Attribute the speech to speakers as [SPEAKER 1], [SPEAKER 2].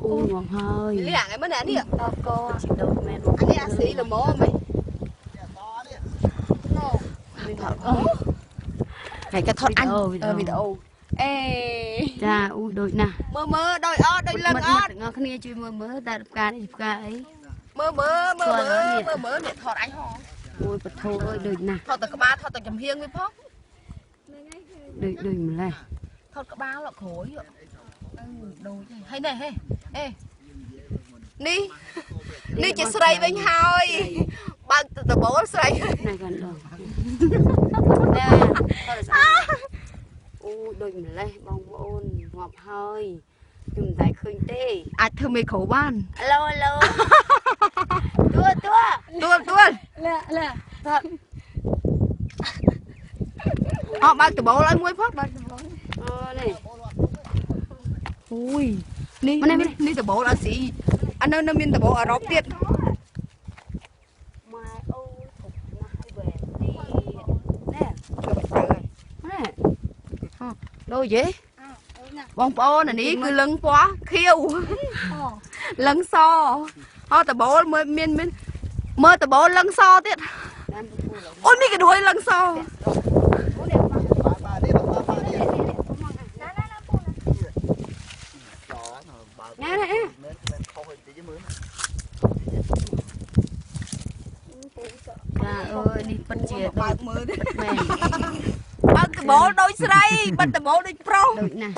[SPEAKER 1] អូងាប់ហើយ
[SPEAKER 2] លៀងឯមើលនេះ
[SPEAKER 1] តកជីដូមែន
[SPEAKER 2] អានេះអាស៊ីល្មមហីហើយក៏ថតអញវីដេអូអេ
[SPEAKER 1] ចាអូដូចណាស់
[SPEAKER 2] មើលមើលដូចអត់ដូចលឹងអត់
[SPEAKER 1] ទាំងអស់គ្នាជួយមើលមើលតើផ្កានេះផ្កាអី
[SPEAKER 2] មើលមើលមើលមើលមើលមើលអ្នកថតអញហង
[SPEAKER 1] អូយបធោអើយដូចណាស់
[SPEAKER 2] ថតតែក្បាលថតតែចំហៀងវាផង
[SPEAKER 1] ដូចដូចម្លេះ
[SPEAKER 2] ថតក្បាលលក់ក្រួយដូចហើយនេះហេអេនេះនេះជាស្រីវិញហើយបើកដបូលស្រី
[SPEAKER 1] ណែកាន់ដងណែអូដូចម្លេះបងប្អូនងាប់ហើយខ្ញុំមិនតែឃើញទេ
[SPEAKER 2] អាចធ្វើមេក្រូបាន
[SPEAKER 1] អាឡូអាឡូទួទួ
[SPEAKER 2] ទួទួ
[SPEAKER 3] លាលា
[SPEAKER 1] ថត
[SPEAKER 2] អត់បើកដបូលឲ្យមួយផង
[SPEAKER 3] បើកដបូល
[SPEAKER 1] អូនេះ
[SPEAKER 2] អូយនេះនេះដបូលអាស៊ីអានៅនៅមានដបូលអឺរ៉ុបទៀត
[SPEAKER 1] ម៉ែអូធំណាស់ហើយវ៉ែទីណែ
[SPEAKER 2] ជួយបាច់ទៅ
[SPEAKER 1] ណែ
[SPEAKER 2] ដូចយេបងប្អូនអានេះគឺលឹងពណ៌ខៀវលឹងសអត់ដបូលមើលមានមានមើលដបូលលឹងសទៀតអូនេះក៏ដួយលឹងស
[SPEAKER 1] ណែណែចាអើយនេះពិតជា
[SPEAKER 2] បើកមើល
[SPEAKER 1] មែន
[SPEAKER 2] បើកដបូលដូចស្រីបិទដបូលដូចប្រុស
[SPEAKER 1] ដូចណាស់